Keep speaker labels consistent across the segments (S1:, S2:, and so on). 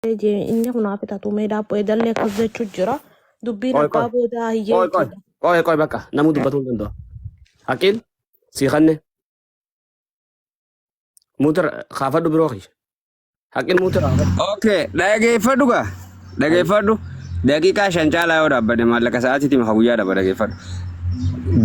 S1: Jee inni kun haa fixatu mee daabboo edallee akkas jechuu jira. Dubbiin
S2: Qoy
S1: abbaa
S2: qoy.
S1: boodaa hiyyee
S2: Qoy qoy.
S1: jechuudha.
S2: Qoy qoy bakka namuu dubbatuu hin danda'u. Haqiin sii kanne muutira kaafadhu biroo kiyya. Haqiin muutira kaafadhu.
S3: Okay, dhageeffadhu gaa. Dhageeffadhu. Daqiiqaa 5 caalaa yoo dhaabbate maallaqa sa'aatiitiin maka guyyaa dhaba dhageeffadhu.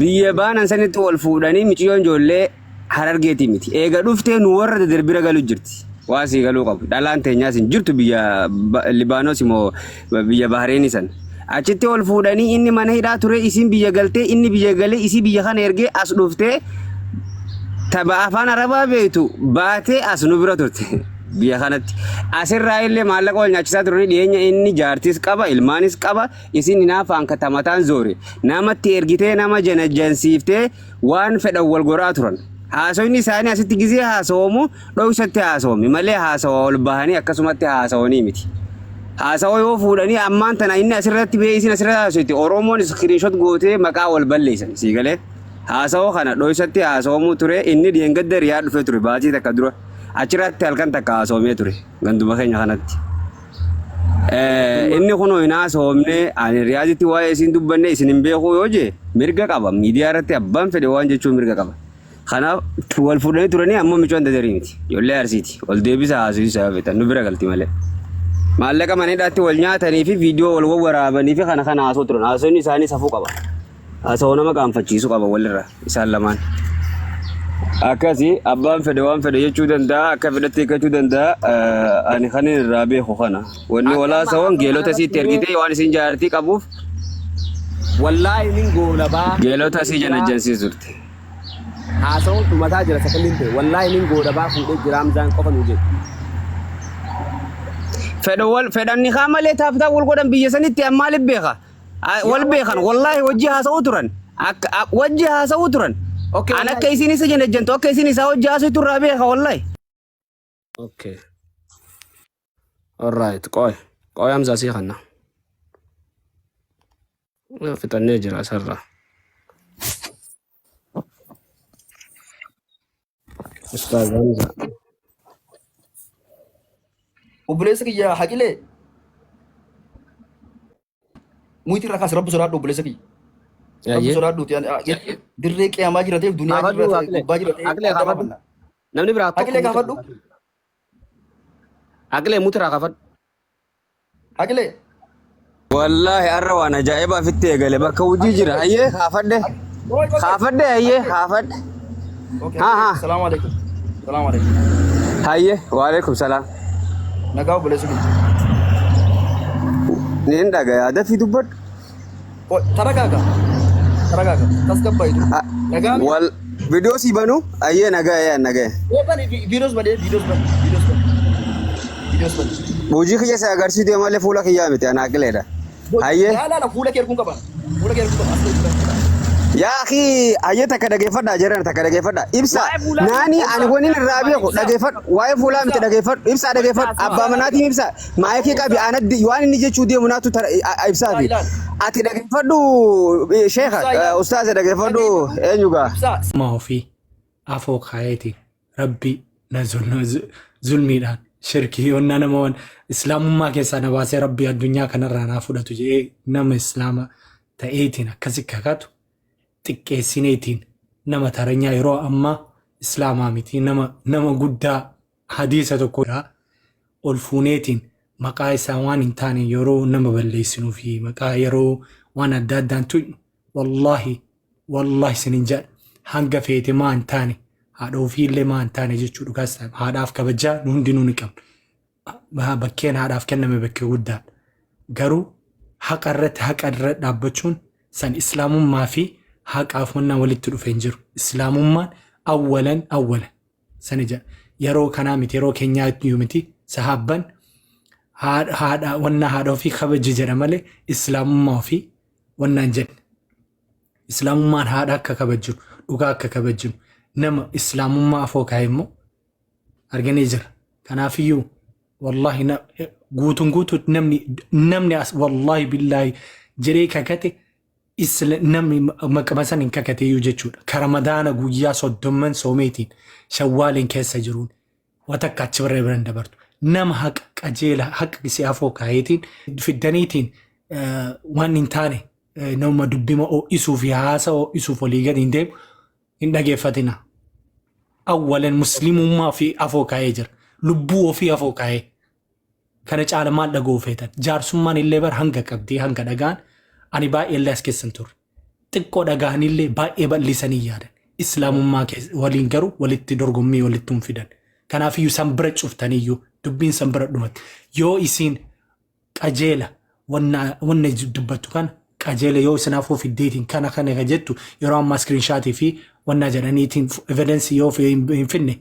S3: Biyya baanan sanitti wal fuudhanii miciyyoon ijoollee Harargeetii miti. Eega dhuftee nu warra daddarbira galu jirti. Waa sii galuu qabu. Dhalaan teenyaas hin jirtu biyya Libaanos immoo biyya Bahareenii san. Achitti ol fuudhanii inni mana hidhaa ture isiin biyya galtee inni biyya galee isii biyya kana ergee as dhuftee taba afaan arabaa beektu baatee as nu bira turte biyya kanatti. Asirraa illee maallaqa wal nyaachisaa turanii dhiyeenya inni jaartis qaba ilmaanis qaba isin hinaafaan katamataan zoore namatti ergitee nama janajjansiiftee waan fedhan wal godhaa turan. Haasoyni isaanii asitti gizee haasawamu dhoksatti haasawame malee haasawa ol bahanii akkasumatti haasawanii miti. Haasawa yoo fuudhanii ammaan tana inni asirratti ba'ee isin asirratti haasoyti Oromoon iskiriinshot gootee maqaa wal balleessan sii galee. Haasawa kana dhoksatti haasawamuu ture inni dheengadda riyaa dhufee ture baatii takka dura achirratti halkan takka haasawamee ture ganduma keenya kanatti. Inni kunoo hin haasofne ani Riyaaditti waa'ee isin dubbanne isin hin beekuu yoo jee mirga qaba miidiyaa irratti abbaan fedhe waan jechuun mirga qaba. Kanaaf wal fuudhanii turanii ammoo micoon dadarii miti ijoollee arsiiti wal deebisa haasofsiisa yoo feetan nu bira galti malee. Maallaqa mana hidhaatti wal nyaatanii fi viidiyoo wal wawwaraabanii fi kana kana haasoo turan haasofni isaanii safuu qaba. Haasawaa nama qaanfachiisu qaba walirra isaan lamaan. Akkasi abbaan fedhe waan fedhe jechuu danda'a akka fedhetti hiikkachuu danda'a ani kan inni irraa beeku kana. Wanni
S2: Ati
S3: wal
S2: amma
S3: haasawan
S2: haasawaa
S3: geelota
S2: kanarratti
S3: isiitti
S2: mee
S3: ergitee waan isin jaartii qabuuf
S2: wallaahi nin goolabaa
S3: geelota isii
S2: jira
S3: janajjansiis turte.
S2: haasawuun dhumataa jira sakalliin ta'e wallaahi nin goolabaa fuudhee jira Hamzaan qofa nuu jedhe.
S3: Fedha wal fedhan nikaa malee taaptaa wal godhan biyya sanitti an maaliif beeka? Wal beekan wallaahi wajji haasa'uu turan akka wajji haasa'uu turan
S2: Okay,
S3: an akka
S2: wallaahi.
S3: isin isa janajjantu akka isin isaa wajji haasa'u irraa beeka wallaahi.
S2: Okay. Alright, qoy. Qoy Hamzaa sii kanna. Fixannee jira asirraa. Ustaaz Hamzaa.
S4: Obboleessa kiyya haqilee Muyti irraa kaasi rabbi sodaadhu obboleessa kiyya. Rabbi
S2: Ayyee.
S4: sodaadhuuti. Dirree qiyaamaa jira ta'eef duniyaa
S2: Kaafadhu
S4: jira ta'e
S2: Haqilee.
S4: gubbaa jira ta'eef
S2: Haqilee
S4: adda
S2: kaafadhu.
S4: baafanna.
S2: Namni biraa tokko
S4: Haqilee
S2: muti irraa
S4: kaafadhu.
S2: kaafadhu. Haqilee muti irraa kaafadhu.
S4: Haqilee.
S3: Wallaahi har'a waan ajaa'ibaa fitti eegale bakka hojii jira
S4: Haqilee.
S3: hayyee kaafadhe
S4: Qoy qoy qoy.
S3: kaafadhe hayyee
S4: Haqilee.
S3: kaafadhe
S4: Okay
S3: haa
S4: haqilee.
S3: haa
S4: Salaamu alaikum. Salaamu alaikum.
S3: hayyee waalaikum salaam
S4: Nagaa obboleessa kiyya.
S3: niin dhagaya dafii dubbadhu
S4: Qoy taragaaga. Taragaaga. Tasgabba'itu. Nagaa mi?
S3: wal viidiyoo sii banuu hayyee nagaya nagaya
S4: Ee bani viidiyoos bani viidiyoos bani viidiyoos bani viidiyoos bani.
S3: hojii kiyya si agarsiisuu malee fuula kiyyaa miti ana aqileedha hayyee
S4: Laa laa laa fuula kee arguun qaba. Fuula kee arguun qaba. As ta'e fuula.
S3: Yaa akii hayyee takka dhageeffadhaa jedhan takka dhageeffadhaa. Ibsa
S2: Waa'ee fuulaa
S3: naani
S2: miti
S3: ani
S2: obsa.
S3: waniin irraa beeku
S4: Ibsa.
S3: dhageeffadhu waa'ee fuulaa miti
S4: Ibsa.
S3: dhageeffadhu ibsaa
S2: Walitti
S3: dhageeffadhu
S2: haasawaa.
S3: abbaa manaatiin ibsa maayikii qabi anaddi waan inni jechuu deemu naatu ibsaa
S4: Ibsaa
S3: fi
S4: ilaali.
S3: ati dhageeffadhu sheekha
S4: Ibsaa ilaali.
S3: ustaaza dhageeffadhu
S4: Dhageeffadhu.
S3: eenyu gaa.
S4: Ibsaa.
S5: Ma ofii afoo kaayeetiin rabbi na zulmiidhaan shirkii onnaa nama waan islaamummaa keessaa na baasee rabbi addunyaa kanarraa naa fudhatu jedhee nama islaama ta'eetiin akkasi kakatu xiqqeessineetiin nama taranyaa yeroo ammaa islaamaa miti nama nama guddaa hadiisa tokko irraa ol fuuneetiin maqaa isaa waan hin taane yeroo nama balleessinuu fi maqaa yeroo waan adda addaan tuqnu wallaahi Wallahi isinin jedha hanga feete maa hin taane haadha ofiillee maa hin taane jechuu dhugaas ta'e haadhaaf kabajaa nu hundinuu ni qabna. Bakkeen haadhaaf kenname bakkee guddaadha. Garuu haqa irratti haqa irra dhaabbachuun san islaamummaa fi haqaaf wannaa walitti dhufe hin jiru. Islaamummaan awwalan awwalan sani jedha. Yeroo kanaa miti yeroo keenyaa iyyuu miti sahaabban haadha wannaa haadha ofii kabaji jedha malee islaamummaa ofii wannaa hin jenne. Islaamummaan haadha akka kabajjinu, dhugaa akka kabajjinu, nama islaamummaa afoo kaa'e immoo arginee jira. Kanaafiyyuu wallaahi guutuun guutuutti namni namni as wallaahi billaahi jedhee kakate namni maqama san hin kakateeyyuu jechuudha. Ka Ramadaana guyyaa soddomman soomeetiin shawwaaliin keessa jiruun watakka achi bira biran dabartu. Nama haqa qajeela haqa si afoo kaayeetiin fiddaniitiin waan hin taane nama dubbima ho'isuu fi haasa ho'isuuf walii gadi hin deemu hin dhageeffatina. Awwalan muslimummaa fi afoo kaayee jira. Lubbuu ofii afoo kaayee. Kana caala maal dhaga'uu feetan? Jaarsummaan illee bar hanga qabdii hanga dhagaan ani baay'ee illee as keessan turre. Xiqqoo dhaga'anillee baay'ee bal'isanii yaadan. Islaamummaa waliin garuu walitti dorgommii walitti hin fidan. Kanaafiyyuu san bira cuftaniyyuu dubbiin san bira dhumatti. Yoo isiin qajeela wanna dubbattu kana qajeela yoo isin afoo fiddeetiin kana kana ka jettu yeroo ammaa screenshot fi wanna jedhaniitiin evidence yoo hin finne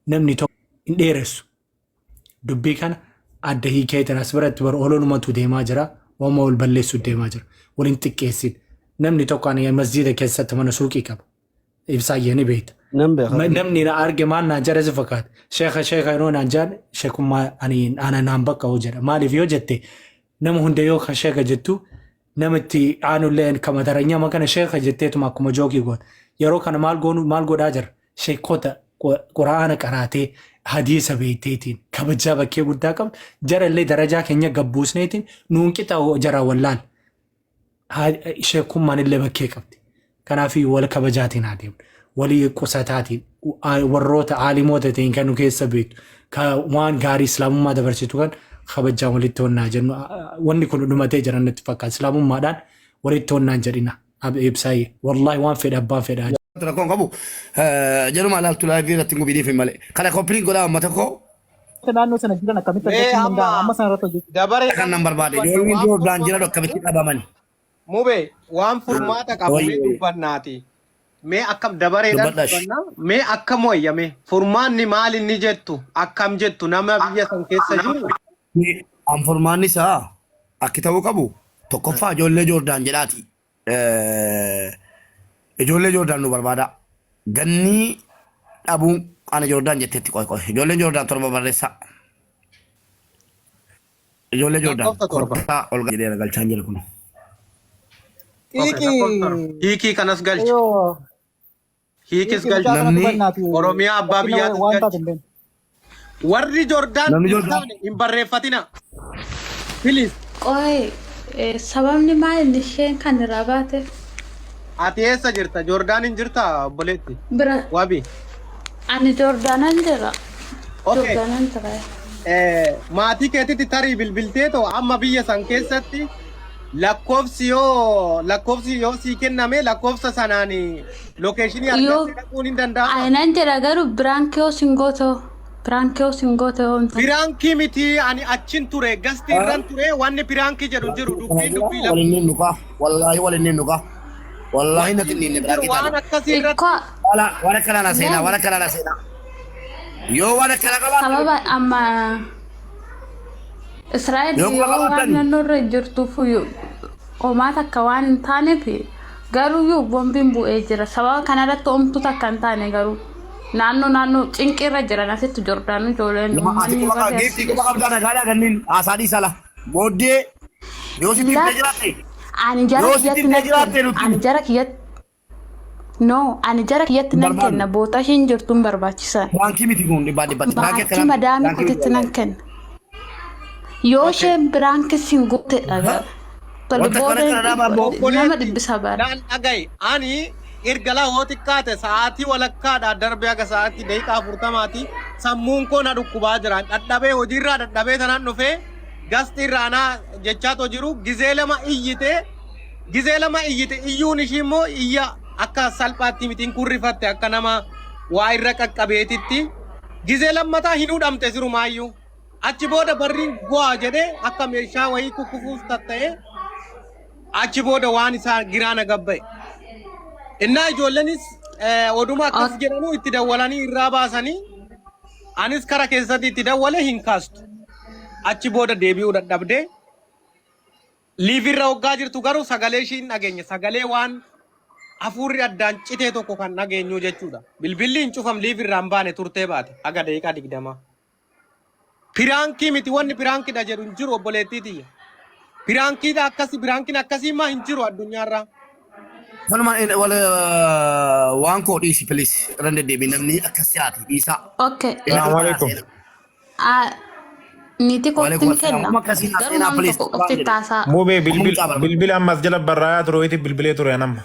S5: namni tokko hin dheeressu. Dubbii kana adda hiikeetiin as biratti bar ololumatu deemaa jira. Waanuma wal balleessu deemaa jira. Waliin xiqqeessin. Namni tokko ani masjiida keessatti mana suuqii qaba. Ibsaayyee ni beekta.
S2: Nan beeka.
S5: Namni na arge maal naan jedha si fakkaata. Sheeka sheeka yeroo naan jedhan sheekummaa ani ana naan bakka hoo jedha. Maaliif yoo jette nama hunda yoo ka sheeka jettu namatti aanullee kama daranyama kana sheeka jetteetuma akkuma joke goota. Yeroo kana maal goonu maal godhaa jira? Sheekota quraana qaraatee hadiisa beekteetiin kabajaa bakkee guddaa qabdu jarallee darajaa keenya gabbuusneetiin nuun qixa jara wallaal. Sheekummaan illee bakkee qabdi. Kanaaf wal kabajaatiin haa deemnu. Walii qusataatiin warroota aalimoota ta'in kan nu keessa beektu waan gaarii islaamummaa dabarsitu kan kabajaan walitti honnaa jennu. Wanni kun dhumatee jiran natti fakkaata. Islaamummaadhaan walitti honnaan jedhina. Ibsaayee wallaahi waan fedhe abbaan fedhaa.
S4: Rakkoon qabu jedhuma ilaaltu live irratti hin gubiiniif malee. Kana copy link godhaa uummata koo.
S6: Naannoo sana jiran akkamitti
S7: Mee
S6: argachuun
S7: amma
S6: danda'ama? Amma sana irratti hojjetu.
S7: Dabaree
S4: Kan nan barbaade ijoolleen Joordaan jiran akkamitti qabaman.
S7: Mube waan furmaata qabu mee dubbannaati. Mee akkam dabareedhaan
S4: Dubbadhash.
S7: dubbannaa? Mee akkam wayyame? Furmaanni maal inni jettu? Akkam jettu nama biyya san keessa jiru?
S4: An furmaanni isaa akki ta'uu qabu tokkoffaa ijoollee Joordaan jedhaati. Ijoollee Joordaan nu barbaada. Gannii dhabuun ana Joordaan jetteetti qoy qoy. Ijoolleen Joordaan 7 barreessaa. Ijoollee Joordaan
S7: Lakkoofsa 7.
S4: Kottaa ol jedheera galchaan jira kun.
S7: Okay, lakkoofsa 7. Hiikii kanas galchi.
S6: Yoo
S7: Hiikis
S6: hiikii
S7: galchi.
S6: mucaa kana dubbannaa fi
S7: Oromiyaa abbaa
S6: rakkina
S7: biyyaatis
S6: waan taate
S7: galchi.
S6: hin beeknu.
S7: Warri Jordaan
S4: Namni
S7: hin
S4: Joordaan
S7: taane hin barreeffatina. Please.
S8: Qoy, sababni maal inni isheen kan irraa baateef?
S7: Ati eessa jirta? Jordaan hin jirta obboleetti?
S8: Bira
S7: Wabi.
S8: ani Jordaanan jira.
S7: Okay.
S8: Jordaanan jira.
S7: Maatii keetitti tarii bilbiltee too amma biyya san keessatti lakkoofsi yoo sii kenname lakkoofsa sanaan location
S8: Yoo
S7: argattee dhaquun hin danda'ama.
S8: ani nan jedha garuu prank yoo sin gootoo prank yoo sin gootoo hin ta'u.
S7: Prank miti, ani achin ture, guest irran ture, wanni prank jedhu hin jiru, dubbiin dubbii lafa.
S4: Waliin nukaa wallaahi waliin nukaa wallaahi natti
S7: Wanni
S4: hin
S7: hin
S4: biraakii
S7: jiru waan
S4: taane.
S7: akkasii irratti.
S8: Ikkoo
S4: Wala waan akkana na seenaa waan akkana na seenaa. Yoo waan akkana qabaatan
S8: sababa amma Israa'el
S4: yoo quba
S8: yoo waan
S4: qabaatan
S8: naannoo irra jirtuuf homaa takka waan hin taaneef garuu yoo boombiin bu'ee jira. Sababa kanarratti homtuu takka hin taane garuu naannoo naannoo cinqii irra jiran asitti Jordaan ijoolleen
S4: Ati
S8: uummanni
S4: quba
S8: warri as
S4: giiftii quba qabdaa nagaadhaa kanneen haasaa dhiisa la. Booddee yoo si
S8: Lak
S4: dhiiftee jiraatte
S8: ani jara
S4: yoo si
S8: kiyyatti
S4: dhiiftee
S8: nan
S4: jiraatte
S8: kenna.
S4: nutti
S8: Ani jara kiyyatti no ani jara kiyyatti
S4: hin
S8: nan
S4: barbaannu.
S8: kenna. Boota isheen jirtu hin barbaachisan.
S4: Prank miti kun dhibbaa dhibbatti. Prank
S8: Maatii
S4: akkanaa miti.
S8: madaamii
S4: Prank miti
S8: kotitti nan
S4: wallaahi.
S8: kenna. Yoo isheen prank sin gootedha gara. Tole
S4: Wanta akkana
S8: booda
S4: kana dhaabaa
S8: nama
S7: Obboleetti
S8: dhibbisa bara.
S7: naan dhaga'i, ani erga laa hoo xiqqaate sa'aatii walakkaadhaa darbee haga sa'aatii daqiiqaa 40ti sammuun koo na dhukkubaa jira. Dhadhabee hojiirraa dadhabee tanaan dhufee guest irraa anaa jechaatoo jiru gizee lama iyyite, gizee lama iyyite. Iyyuun ishii immoo iyya akka salphaatti miti, hin kurrifatte akka nama waa irra qaqqabeetitti. Gizee lammataa hin hudhamte sirumaayyuu. Achi booda barriin go'aa jedhee akka meeshaa wayii kukkufuuf tatta'ee achi booda waan isaa giraana gabba'e. Innaa ijoolleenis oduma akkas jedhanuu itti dawwalanii irraa baasanii anis kara keessatti itti dawwale hin kaastu. Achi booda deebi'uu dadhabdee live irra hoggaa jirtu garuu sagalee ishii hin dhageenye. Sagalee waan hafuurri addaan citee tokko kan dhageenyu jechuudha. Bilbilli hin cufam, live irraa hin baane, turtee baate haga daqiiqaa 20. Prank miti, wanni prank dha jedhu hin jiru obboleettii tiyya. Prank dha akkasii prank iin akkasii immoo hin jiru addunyaarraa.
S4: Kanuma wal waan koo dhiisi please irra deddeebiin namni akkas si'aati dhiisaa.
S8: Okay.
S4: Inni
S9: Salaamu
S4: kun
S9: alaikum.
S4: seenaa.
S8: Ah, Niitii
S4: Waalaikum
S8: koottiin
S4: assalam.
S8: kenna.
S4: Amma akkasiin
S8: Garuu
S4: aseenaa
S8: namni
S4: please.
S8: tokko qofti taasaa.
S9: Mubee
S4: Amma
S9: bilbil
S4: mucaa barbaada.
S9: bilbila ammas jala barraa'aa ture wayitii bilbilee ture anamma.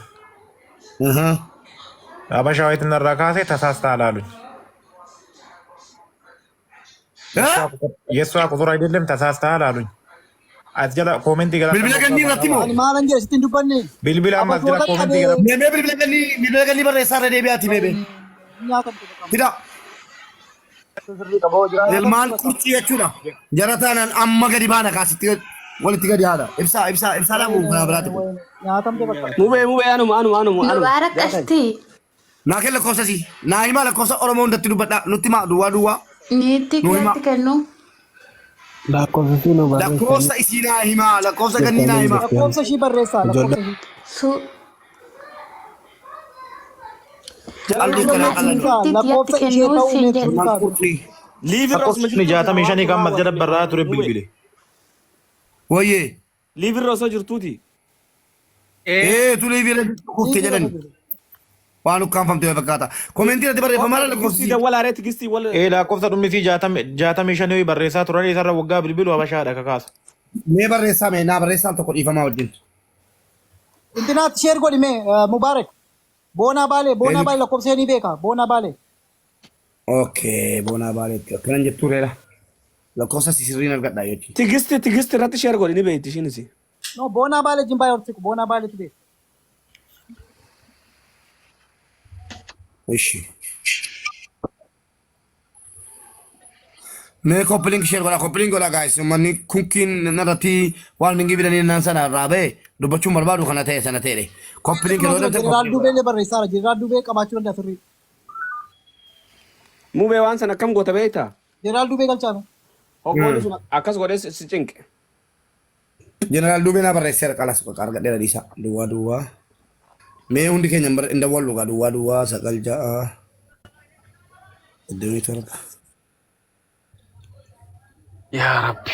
S9: Habashaa wayitiin narraa kaasee tasaastaa laaluun. የእሷ ቁጥር አይደለም ተሳስተሃል አሉኝ። አስጀላ ኮሜንት ገላ
S4: Bilbila gannii irratti moo?
S6: Ani maalan jedhe sitti hin dubbanne.
S9: bilbila amma asjala
S6: Abashoota
S9: koomenti
S6: qabee
S9: gala
S4: Meemee bilbila gannii barreessaa irra deebi'aati meemee.
S6: nyaata qabu.
S4: Fida. Ilmaan qurcii jechuudha. Jara taanaan amma gadi baana kaasitti walitti gadi haadha. Ibsaa ibsaa ibsaa dhabu karaa biraati kun.
S6: Nyaatamte bakka.
S2: Mubee mubee anuma anuma anuma anuma.
S8: Mubaarak qashtii.
S4: Naa kenna lakkoofsa sii. Naa himaa lakkoofsa Oromoo hundatti dubbadhaa. Nutti himaa duwwaa duwwaa.
S8: Niitii
S4: Nu himaa.
S8: keetti kennu.
S10: Lakkoofsi nu barreessanii
S4: Lakkoofsa isii naa himaa. Lakkoofsa gannii naa himaa.
S6: Lakkoofsa ishii barreessaa lakkoofsa ishii.
S8: Su
S4: Qalbii kanaa qalladhu.
S8: niitii
S6: Lakkoofsa
S8: tiyyaatti
S6: ishee
S8: kennuu
S6: ta'uu
S8: siin
S6: ni
S8: jedhe.
S4: Ilmaan qurcii.
S2: Liivirra osuma
S9: lakkoofsi
S2: jirtuuti
S9: jaatamii shanii kan ammas jala
S2: hawaasa
S9: barraa'aa ture
S2: mubee.
S9: bilbile.
S4: Wayyee.
S2: Liivirra osoo jirtuuti.
S4: Ee tulee bira kuftee jedhani. Waan ukkaanfamte fakkaata. Koomeentii irratti barreeffamaa lakkoofsi
S2: Tigistii
S4: isii.
S2: dawwalaaree tigistii wal.
S9: Ee lakkoofsa dhumni jaatamii shanii barreessaa turan isarra waggaa bilbilu habashaadha kakaasa.
S4: Mee barreessaa mee naa barreessaan tokko dhiifamaa wajjin.
S6: Intinaatti sheer godhi mee Mubaarak. Boonaa Baalee Boonaa Baalee lakkoofsa ishee ni beeka Boonaa Baalee.
S4: Okay boonaa baaleetti akkanan jettuu reera. Lakkoofsa sirriin argadhaa jechuudha.
S2: Tigistii tigistii irratti sheer godhi ni beekti ishiinis.
S6: No Boonaa Baalee jimbaa hortiku Boonaa Baaleetu beeka.
S4: Ishi. Mee copy link share godhaa copy link godhaa guys. Uummanni kunkiin narratti waan hin bidanii naan sana irraa ba'e dubbachuun barbaadu kana ta'e sana ta'e. Copy link yeroo dhabde
S6: Jeneraal
S4: copy link
S6: Duubee
S4: godhaa.
S6: illee barreessaara Jeneraal Duubee qabaachuu danda'a sirrii.
S2: Mubee waan sana akkam goota beektaa?
S6: Jeneraal Duubee galchaame.
S2: Hoggoonni sun akkas godhee si cinqe.
S4: Jeneraal Duubee naa barreesseera qalas argadheera dhiisaa. Duwwaa duwwaa. Mee hundi keenya hin dawwallu gaa duwwaa duwwaa 9 6 27.
S10: Yaa Rabbi.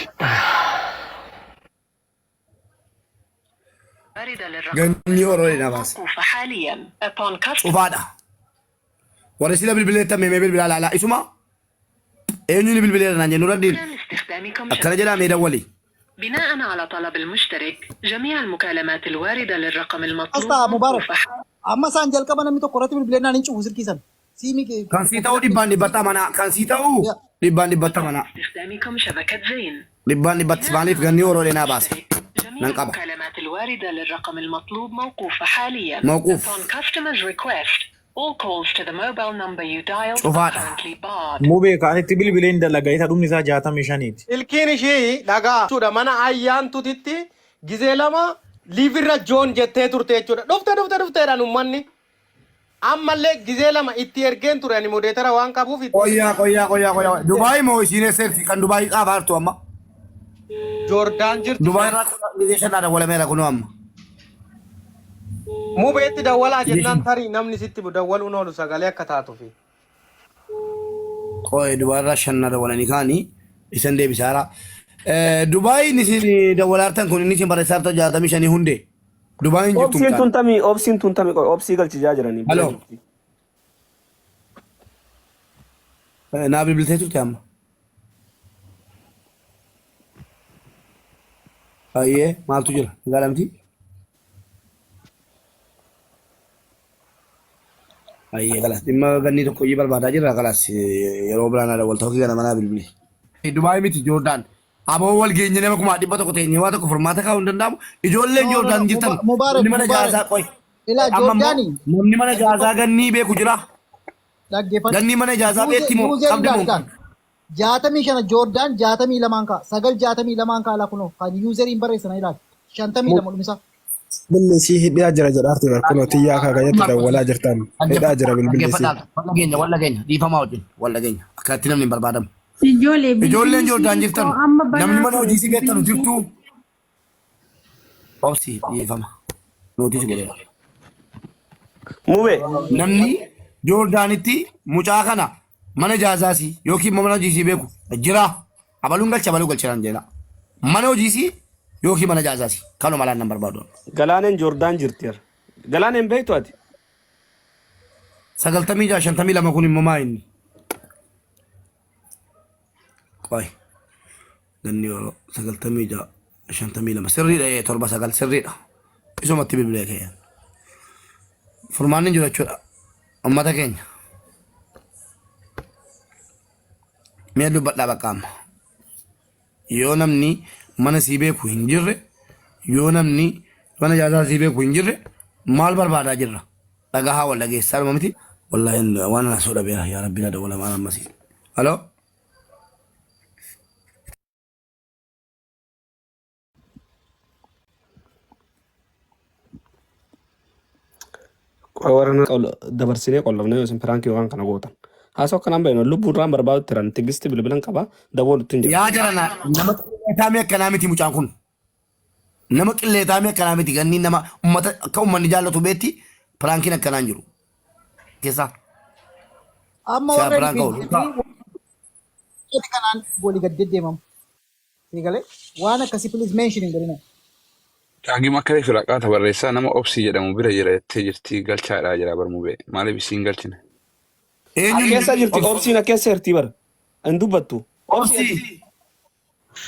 S4: Ganni Oromoo na baase. Cufaadha. Warri sila bilbileetta meemee bilbilaa laalaa isuma eenyu ni bilbileera naan jennu raddiin akkana jedhaa mee dawwali.
S11: بناء على طلب المشترك جميع المكالمات الواردة للرقم المطلوب
S6: Asxaa Mubaarak. Amma isaan jalqaba namni tokko irratti bilbileenaan hin cufu silkii sana. Siimii kee.
S4: Kan sii ta'uu dhibbaan dhibbatti amanaa kan sii ta'uu dhibbaan dhibbatti amanaa
S11: باستخدامكم شبكة زين
S4: dhibbaan dhibbatti maaliif ganni Oromoo naa baase
S11: جميع
S4: nan qaba.
S11: المكالمات الواردة للرقم المطلوب موقوفة حاليا
S4: موقوف.
S11: Upon customer's request all calls to the mobile number you dialed are
S4: Cufaadha.
S11: currently barred.
S9: Mubee kaanitti bilbileen dalagaa isa dhumni isaa jaatamii shaniiti.
S7: Ilkiin ishee dhagaa jechuudha mana ayyaantutitti gizee lama liivirra joon jettee turte jechuudha. Dhufte dhufte dhufteedhaan uummanni. Ammallee gizee lama itti ergeen ture ani modeetara waan qabuuf itti
S4: Qoyyaa qoyyaa qoyyaa qoyyaa Dubaay moo isiin eesseerti kan Dubaay qaabaartu amma.
S7: Joordaan jirti.
S4: Dubaay irraa gizee shanaa dawwalameera kunoo amma.
S7: Mubeetti dawwalaa jennaan tarii namni sitti dawwaluun oolu sagalee akka taatuufi.
S4: Qoy Dubaay irraa shanaa dawwalanii kaanii isan deebisaara. Dubaayin isin dawwalaartan kun inni isin barreessaartan 65 hundee. Dubaayin jirtu
S2: Obsiin
S4: mucaan.
S2: tun tamii obsiin tun tamii qoy obsii galchijaa jiranii.
S4: Halo. Naa bilbiltee turte amma. Ayyee maaltu jira? Magaalamti? Ayyee kalas dhimma ganni tokko iyyuu barbaadaa jirra kalas yeroo biraan haadha wal ta'uu kana manaa bilbili. Dubaay miti Joordaan. Aboo wal geenye nama 100,100 teenye waa tokko furmaata kaa'uu hin danda'amu. Ijoolleen
S6: No, no,
S4: Joordaan
S6: no.
S4: jirtan
S6: Mubaarak,
S4: namni mana
S6: Mubaarak.
S4: jaazaa qoy.
S6: Ilaa
S4: Amma immoo
S6: Joordaanii.
S4: namni mana jaazaa gannii beeku jira.
S6: Dhaggeeffadhu.
S4: Gannii mana ijaazaa beetti moo
S6: Yuuzee
S4: qabdi moo?
S6: ilaali kaan. 65 Joordaan 62n ka'a. 9 62n ka'a laa kunoo. Kan yuuzeriin barreessan ilaali. 52 dhumisa.
S10: Bilbilli isii hidhaa jira jedhaarti barkunoo xiyyaa akaakayyatti dawwalaa jirtan. Hidhaa jira bilbilli isii.
S4: Dhaggeeffadhaa. Wal dhageenya wal dhageenya dhiifamaa wajjin wal dhageenya akkanatti namni hin barbaadamu.
S1: Ijoollee
S4: Ijoolleen
S1: bilbilli
S4: Joordaan
S1: isii
S4: jirtan
S1: koo amma
S4: namni
S1: banaa
S4: mana
S1: ture
S4: hojii si beektanu
S1: bilbilli
S4: jirtu. Obsi dhiifama. Nootis godheera.
S2: Mubee.
S4: Namni Joordaanitti mucaa kana mana jaazaasii yookiin mana hojiisii beeku jira. Abaluun galcha abaluu galcha naan jedha. Mana hojiisii yookiin mana jaazaasii kanuma laan nan barbaadu.
S2: Galaaneen Joordaan jirti. Galaaneen beektu ati?
S4: 96 52 kun immoo maa inni? Qoy. Ganni yeroo 96 52 sirriidha ee 7 9 sirriidha. Isumatti bilbilee ka'een. Furmaanni hin jiru jechuudha. Uummata keenya. Mee dubbadhaa bakka amma. Yoo namni mana sii beeku hin jirre, yoo namni mana jaalalaa sii beeku hin jirre maal barbaadaa jirra? Dhagahaa wal dhageessaa dhuma miti. Wallaahi waan ana soo dhabeera yaa rabbi na dawwala maal ammasii. Aloo.
S2: Warra dabarsinee qollofne yoo isin piraankii waan kana gootan. Haasoo akkanaan bayyana lubbuun irraan barbaadu tiran tigisti bilbilan qaba daboolutti hin jiru.
S4: Yaa jarana nama qilleetaamii akkanaa miti mucaan kun. Nama qilleetaamii akkanaa miti ganni nama ummata akka ummanni jaallatu beetti piraankiin akkanaa hin jiru. Keessaa.
S6: Amma
S4: Siyaa
S6: warra
S4: piraanka oolu.
S6: rifiitii kanaan walii gad deddeemamu. Sii galee waan akkasii please mention hin godhina.
S12: Daagim akka reefu raqaata barreessaa nama obsii jedhamu bira jira jettee jirti galchaadhaa jira bar mubee maaliif isiin galchine.
S4: Eenyuun
S2: Keessa jirti obsiin akkeessa jirti bara. Hin dubbattu.
S4: Obsii.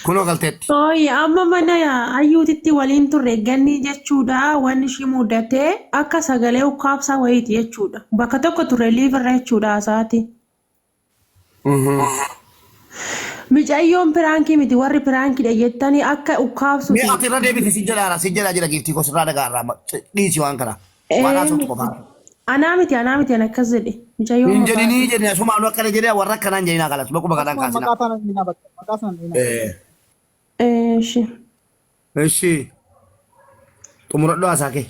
S4: Kunoo galteetti.
S13: Ooyi amma mana ayyuutitti waliin turre ganni jechuudha wanni ishii mudatee akka sagalee ukkaabsaa wayiiti jechuudha. Bakka tokko turre liivirra jechuudha haasa'aati. Micayyoon piraankii miti warri piraankiidha jettanii akka
S4: Mee
S13: ukkaabsuti.
S4: ati irra deebiti si jedhaara si jedhaa jira giiftii koo sirraa dhagaarraa dhiisi waan kana. Waan haasoftu qofaa.
S13: Anaa miti anaa miti an akkas jedhe micayyoon
S4: Hin
S13: maqaa
S4: jedhinii jedhina sumaanuu akkana jedhee warra akkanaa hin jedhinaa kalas boquma kanaan
S6: Asumaan
S4: kaasinaa.
S6: maqaa sana hin bakka maqaa sana hin
S4: Eh.
S13: Eeshi.
S4: Ishi. Xumuradhu haasaa kee.